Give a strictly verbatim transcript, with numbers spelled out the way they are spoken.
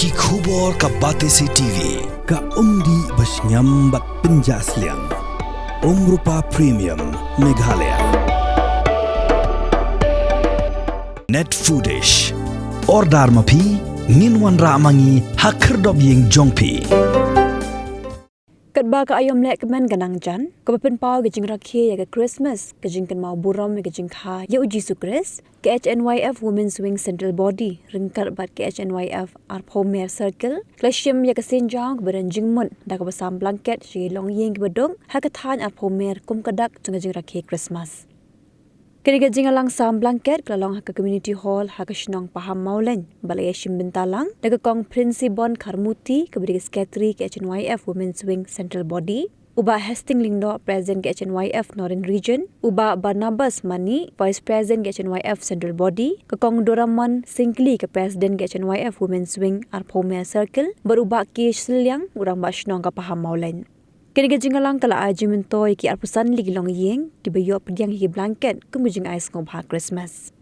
Ki khubor ka Batesi T V. Ka umdih ba shngiam bad pynjah sliang. Umrupa Premium Meghalaya. Net Foodish. Order ma phi, ngin wanrah ma ngi ha khyrdop ïing jong phi. Katba ka aïom leh kmen ka nang jan, kaba pynpaw ka jingrakhe ïa ka Christmas, ka jingkynmaw burom ïa ka jingkha ïa u Jisu Khrist, ka H N Y F Women's Wing Central Body, ryngkat bad ka H N Y F Arphew Mer Circle, ka la shim ïa ka sienjam kaba don jingmut, da kaba sam blanket sha ki longïing kiba duk, ha ka thaiñ Arphew Mer kum ka dak jong ka jingrakhe Christmas. Kane ka jingïalang sam blanket ka la long ha ka Community Hall ha ka shnong Pahammawlein, ba la ïashim bynta lang da ka Kong Princebon Kharmuti, kaba dei ka Secretary ka H N Y F Women's Wing Central Body, u Bah Hastings Lyngdoh, President ka H N Y F Northern Region, u Bah Barnabas Manik, Vice President ka H N Y F Central Body, ka Kong Doramon Syngkli, ka President ka H N Y F Women's Wing Arphew Mer Circle, bad u Bah K Sylliang, u Rangbah Shnong ka Pahammawlein. Kane ka jingïalang ka la ai jingmyntoi ïa ki arphew san tylli ki longïing kiba ïoh pdiang ïa ki blanket kum ka jingai sngewbha Christmas.